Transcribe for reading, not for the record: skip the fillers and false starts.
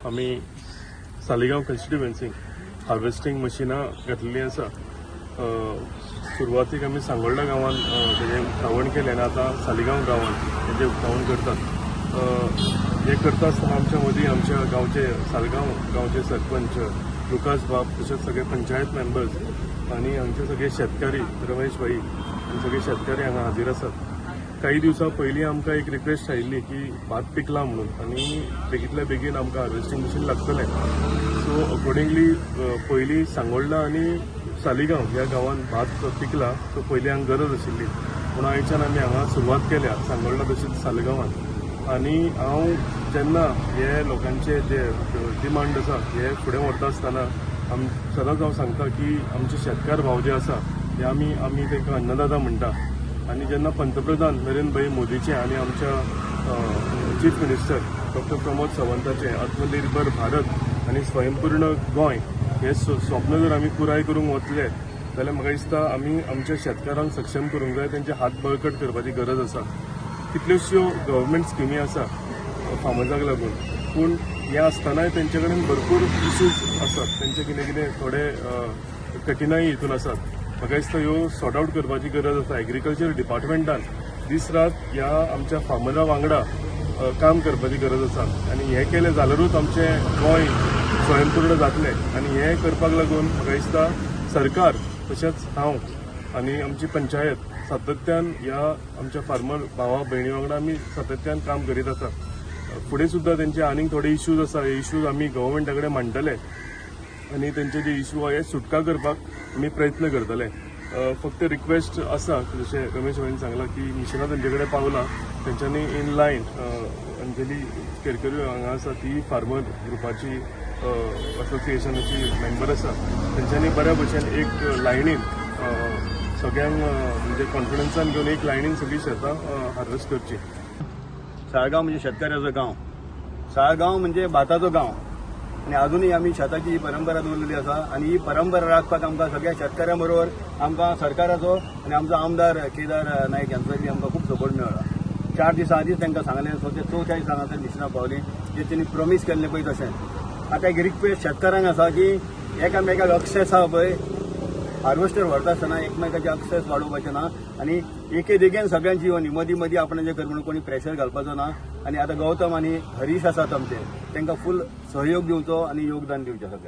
आमी सालिगांव कॉन्स्टिट्युएन्सीक हार्वेस्टींग मशिनां घातलेलीं आसा. सुरवातीक आमी सांगोल्डा गांवान तेजें उक्तावण केलें आनी आतां सालिगांव गांवान तेजें उक्तावण करतात. हें करता आसतना आमच्या मदीं आमच्या गांवचे, सालगांव गांवचे सरपंच लुकास बाब, तशेंच सगळे पंचायत मेंबर्स आनी हांगचे सगळे शेतकारी रमेश भाई आनी सगळे शेतकारी हांगा हाजीर आसात. काही दिवसां पयलीं आमकां एक रिक्वेस्ट आयिल्ली की भात पिकला म्हणून आनी बेगींतल्या बेगीन आमकां हार्वेस्टींग मशीन लागतलें. सो अकॉर्डिंगली पयलीं सांगोल्डा आनी सालिगांव ह्या गांवांत भात पिकला, सो पयलीं हांगा गरज आशिल्ली म्हणून आयच्यान आमी हांगा सुरवात केल्या, सांगोल्डा तशीच सालगांवांत. आनी हांव जेन्ना हे लोकांचे जे डिमांड आसा हे फुडें व्हरता आसतना सदांच हांव सांगता की आमचे शेतकार भाव जे आसा हे आमी आमी तांकां अन्नदाता म्हणटा. आनी जेन्ना पंतप्रधान नरेंद्र भाई मोदीचे आनी आमच्या चीफ मिनिस्टर डॉक्टर प्रमोद सावंताचे आत्मनिर्भर भारत आनी स्वयंपूर्ण गोंय हे स्वप्न जर आमी पुराय करूंक वतले जाल्यार म्हाका दिसता आमी आमच्या शेतकारांक सक्षम करूंक जाय, तेंचे हात बळकट करपाची गरज आसा. कितल्योश्यो गव्हर्मेंट स्किमी आसा फार्मर्साक लागून, पूण हें आसतनाय तेंचे कडेन भरपूर इश्यूज आसात. तेंचे कितें कितें थोडे कठिनाई हितून आसात. म्हाका दिसता ह्यो सॉर्ट आवट करपाची गरज आसा. एग्रीकल्चर डिपार्टमेंटान दीस रात ह्या आमच्या फार्मरा वांगडा काम करपाची गरज आसा आनी हें केलें जाल्यारूच आमचें गोंय स्वयंपूर्ण जातलें. आनी हें करपाक लागून म्हाका दिसता सरकार तशेंच हांव आनी आमची पंचायत सातत्यान ह्या आमच्या फार्मर भावा भयणी वांगडा आमी सातत्यान काम करीत आसा. फुडें सुद्दां तेंचे आनीक थोडे इश्यूज आसा, हे इश्यूज आमी गव्हर्मेंटा कडेन मांडटले आनी तेंचे जे इश्यू आहा हे सुटका करपाक आमी प्रयत्न करतले. फक्त रिक्वेस्ट आसा, जशें रमेश भाईन सांगलां की मिशनां तेंचे कडेन पावलां, तेंच्यांनी इन लायन अंजली केरकरी हांगा आसा, ती फार्मर ग्रुपाची असोसिएशनाची मेंबर आसा. तेंच्यांनी बऱ्या भशेन एक लायनीन सगळ्यांक म्हणजे कॉन्फिडन्सान घेवन एक लायनीन सगळीं शेतां हार्वेस्ट करची. साळगांव म्हणजे शेतकऱ्याचो गांव, साळगांव म्हणजे भाताचो गांव आनी अजुनूय आमी शेताची ही परंपरा दवरलेली आसा आनी ही परंपरा राखपाक आमकां सगळ्या शेतकऱ्यां बरोबर आमकां सरकाराचो आनी आमचो आमदार केदार नायक हांचो बी आमकां खूब सपोर्ट मेळ्ळा. 4 दिसां आदींच तांकां सांगलें, सो ते चवथ्या दिसा हांगासर मिशनां पावलीं, जे तेणी प्रॉमीस केल्लें पळय तशें. आतां एक रिक्वेस्ट शेतकारांक आसा की एकामेकाक अक्सेस आसा पळय, हार्वेस्टर व्हरता आसतना एकमेकाचे अक्सेस वाडोवपाचें ना आनी एके देगेन सगळ्यांची येवन मदीं मदीं आपणाचें कर म्हणून कोणी प्रेशर घालपाचो ना. आनी आतां गौतम आनी हरीश आसात आमचे, तांकां फूल सहयोग दिवचो आनी योगदान दिवचें सगळ्यांक.